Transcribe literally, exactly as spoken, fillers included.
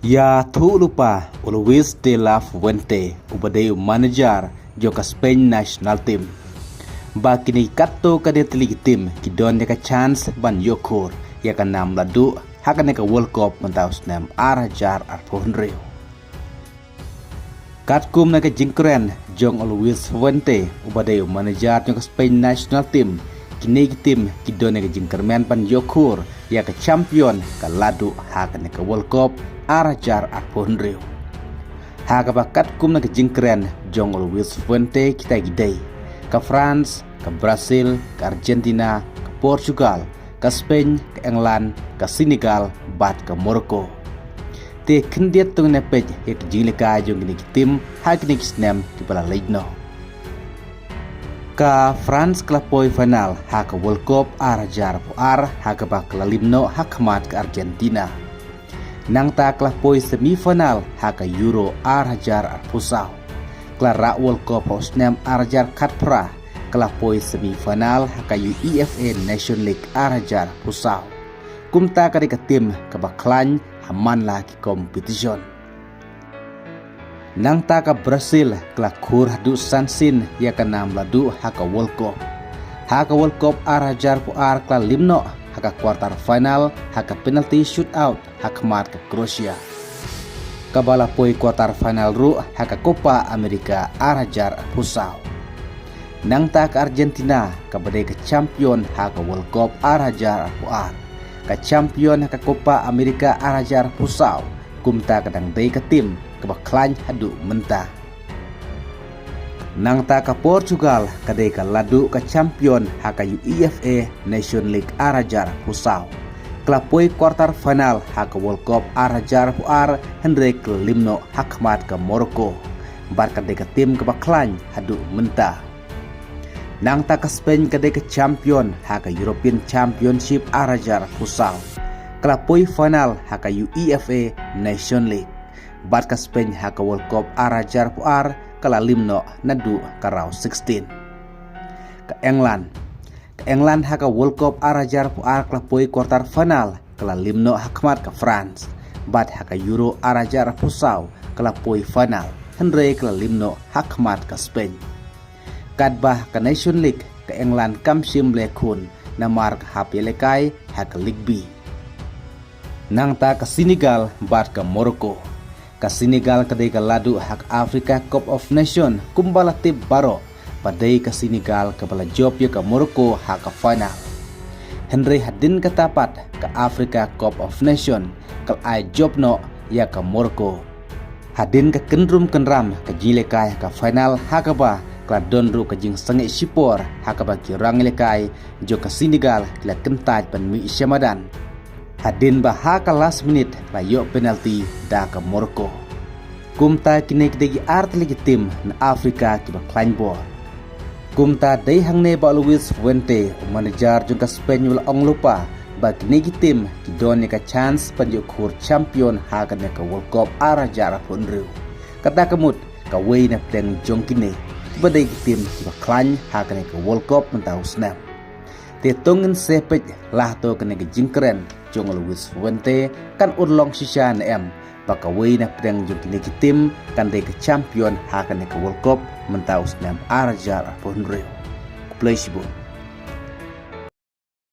Ïathuh lypa u Luis de la Fuente, uba dei u manager jong ka Spain national team, ba kine katto katne tylli ki tim ki don ïa ka chance ban ïoh khur ïa ka nam la duh ha kane ka World Cup mynta u snem ar hajar arphew hynriew. Katkum na ka jingkren jong u Luis Fuente, uba dei u manager jong ka Spain national team, kine ki tim ki don ïa ka jingkyrmen ban ïoh khur ïa ka champion ka la duh ha kane ka World Cup ar hajar arphew hynriew. Ha kaba katkum na ka jingkren jong u Luis Fuente, kita ki dei ka France, ka Brazil, ka Argentina, ka Portugal, ka Spain, ka England, ka Senegal bad ka Morocco. Te khyndiat to ngin ïa peit ïa ka jinglehkai jong kine ki tim ha kine ki snem kiba la leit noh. Ka France ka la poi final ha ka World Cup ar hajar arphew ar, ha kaba ka la lym noh ha khmat ka Argentina. Nangta ka la poi semi final ha ka Euro ar hajar arphew saw. Ka la rah World Cup ha u snem ar hajar khatphra, ka la poi semi final ha ka UEFA Nation League ar hajar arphew saw. Kumta ka dei ka tim kaba khlaiñ ha man la ki competition. Nangta ka Brazil ka la khur haduh san sien ïa ka nam la duh ha ka World Cup. Ha ka World Cup ar hajar arphew ar ka la lym noh ha ka quarter final ha ka penalty shootout ha khmat ka Croatia. Kaba la poi quarter final ruh ha ka Copa America ar hajar arphew saw. Nangta ka Argentina, kaba dei ka champion ha ka World Cup ar hajar arphew ar, ka champion ha ka Copa America ar hajar arphew saw, kumta ka dang dei ka tim kaba khlaiñ haduh mynta. Nangta ka Portugal, ka dei ka la duh ka champion ha ka UEFA Nation League ar hajar arphew saw. Ka la poi quarter final ha ka World Cup ar hajar arphew ar, hynrei ka la lym noh ha khmat ka Morocco. Bad ka dei ka tim kaba khlaiñ haduh mynta. Nangta ka Spain, ka dei ka champion ha ka European Championship ar hajar arphew saw. Ka la poi final ha ka UEFA Nation League. Bad ka Spain ha ka World Cup ar hajar arphew ar, ka la lym noh naduh ka round sixteen. Ka England. Ka England ha ka World Cup ar hajar arphew ar ka la poi quarter final, ka la lym noh ha khmat ka France. Bad ha ka Euro ar hajar arphew saw ka la poi final, hynrei ka la lym noh ha khmat ka Spain. Katba ka Nation League, ka England kam shym la ïakhun, namar ka hap ïalehkai ha ka League B. Nangta ka Senegal bad ka Morocco. Ka Senegal ka dei ka la duh ha ka Africa Cup of Nation, kumba la tip baroh, ba dei ka Senegal kaba la jop ïa ka Morocco ha ka final. Hynrei hadien kata pat ka Africa Cup of Nation ka la ai jop noh ïa ka Morocco. Hadien ka kynrum kynram ka jingïalehkai ha ka final, ha kaba ka la don ruh ka jingsangeh shipor, ha kaba ki rangïalehkai jong ka Senegal ki la kyntait ban mih sha madan. Hadien ba ha ka last minute la ïoh penalty da ka Morocco. Kumta kine ki dei ki ar tylli ki tim na Africa kiba khlaiñ bor. Kumta dei hangne ba u Luis Fuente, u manager jong ka Spain, u la ong lypa ba kine ki tim ki don ïa ka chance ban ïoh khur champion ha kane ka World Cup ar hajar arphew hynriew. Kata ka mut kawei na pdeng jong kine kiba dei ki tim kiba khlaiñ ha kane ka World Cup mynta u snem. Te to ngin sa peit la hato kane ka jingkren jong u Luis Fuente kan urlong shisha ne em, ba kawei na pdeng jong kine ki tim kan dei ka champion ha kane ka World Cup mynta u snem ar hajar arphew hynriew. Khublei shibun.